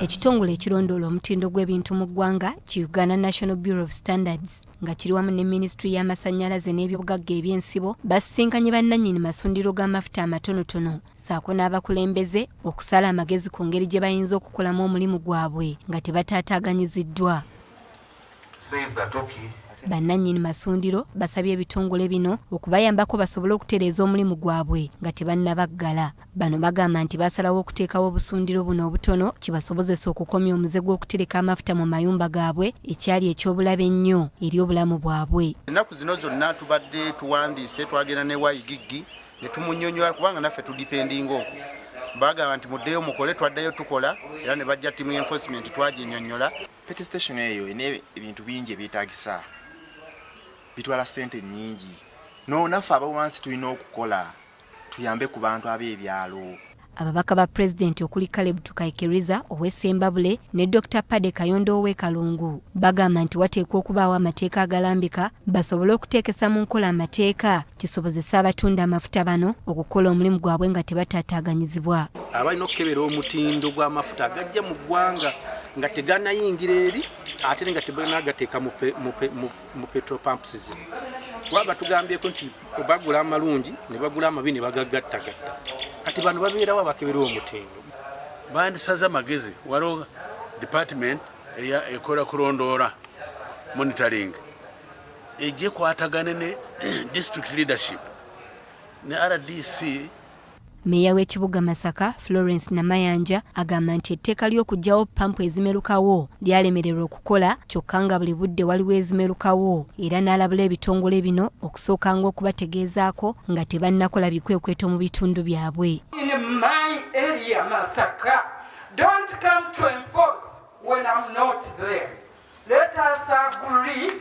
Ekitongole ekirondoola omutindo gw'ebintu mu ggwanga ki Uganda National Bureau of Standards nga kiri wamu ne minisitule y'amasannyalaze n'ebyobugagga eby'ensibo basisinkanye bannannyini masundiro g'amafuta amatonotono ssaako n'abakulembeze okusala amagezi ku ngeri gye bayinza okukolamu omulimu gwabwe nga tebataataaganyiziddwa. Bannannyini masundiro basabye ebitongole bino okubayambako basobole okutereeza omulimu gwabwe nga tebannabaggala. Bano bagamba nti baasalawo okuteekawo obusundiro buno obutono kibasobozese okukomya omuze gw'okutereka amafuta mu mayumba gaabwe ekyali eky'obulabe ennyo eri obulamu bwabwe. Ennaku zino zonna tubadde tuwandiise, twagenda ne Waigiggi ne tumunyonyola kubanga naffe tudipendinga okwo. Bagamba nti muddeyo mukole, twaddayo tukola era ne bajja ttiimu y'enforcement twaginyonyola. Petrol station eyo erina ebintu bingi ebyetaagisa, bitwala ssente nnyingi. No naffe abawansi tulina okukola tuyambe ku bantu ab'ebyalo. Ababaka ba Pulezidenti okuli Caleb Tukaikiriza ow'e Ssembabule ne Dokita Paddy Kayondo ow'e Kalungu bagamba nti wateekwa okubaawo amateeka agalambika basobole okuteekesa mu nkola amateeka kisobozese abatunda amafuta bano okukola omulimu gwabwe nga tebataataaganyizibwa. Abalina okukebera omutindo gw'amafuta agajja mu ggwanga nga teganayingira eri ate nga tebanagateeka mu petrol pumps zino, kuba batugambyeko nti bagula amalungi ne bagula amabi ne bagagattagatta. Kati bano babeerawo abakebera omutindo. Bandisaze amagezi, waliwo department ekola kulondoola, monitoring, ejje kwatagane ne district leadership ne RDC. Meeya w'ekibuga Masaka, Florence Namayanja agamba nti etteeka ly'okuggyawo ppampu ezimerukawo lyalemererwa okukola kyokka nga buli budde waliwo ezimerukawo era n'alabula ebitongole bino okusookanga okubategeezaako nga tebannakola bikwekweto mu bitundu byabwe. In my area, Masaka, don't come to enforce when I'm not there. Let us agree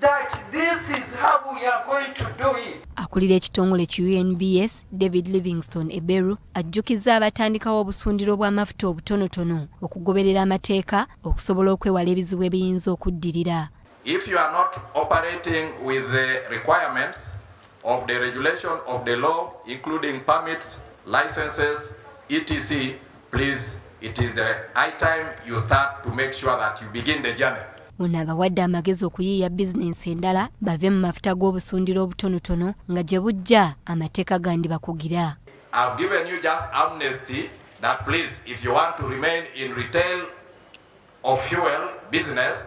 that this is how we are going to do it. Akulira ekitongole ki UNBS, David Livingstone Eberu, ajjukizza abatandikawo obusundiro bw'amafuta obutonotono okugoberera amateeka okusobola okwewala ebizibu ebiyinza okuddirira. If you are not operating with the requirements of the regulation of the law, including permits, licenses, etc., please, it is the high time you start to make sure that you begin the journey. Ono abawadde amagezi okuyiiya bizinensi endala bave mu mafuta g'obusundiro obutonotono nga gye bujja amateeka gandibakugira. I've given you just amnesty that please, if you want to remain in retail of fuel business,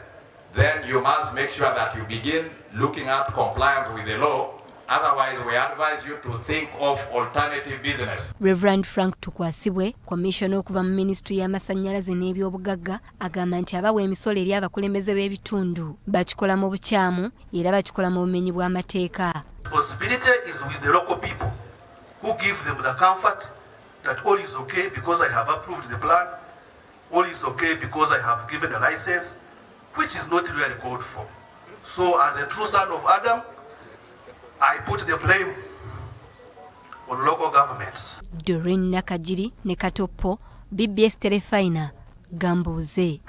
then you must make sure that you begin looking at compliance with the law. Otherwise, we advise you to think of alternative business. Reverend Frank Tukwasibwe, Commissioner okuva mu Minisitule y'amasannyalaze n'ebyobugagga, agamba nti abawa emisolo eri abakulembeze b'ebitundu bakikola mu bukyamu era bakikola mu bumenyi bw'amateeka. Responsibility is with the local people who give them the comfort that all is okay because I have approved the plan, all is okay because I have given a license, which is not really called for. So as a true son of Adam, I put the blame on local governments. Doreen Nakajiri ne Katoppo, BBS Terefayina, Gambuuze.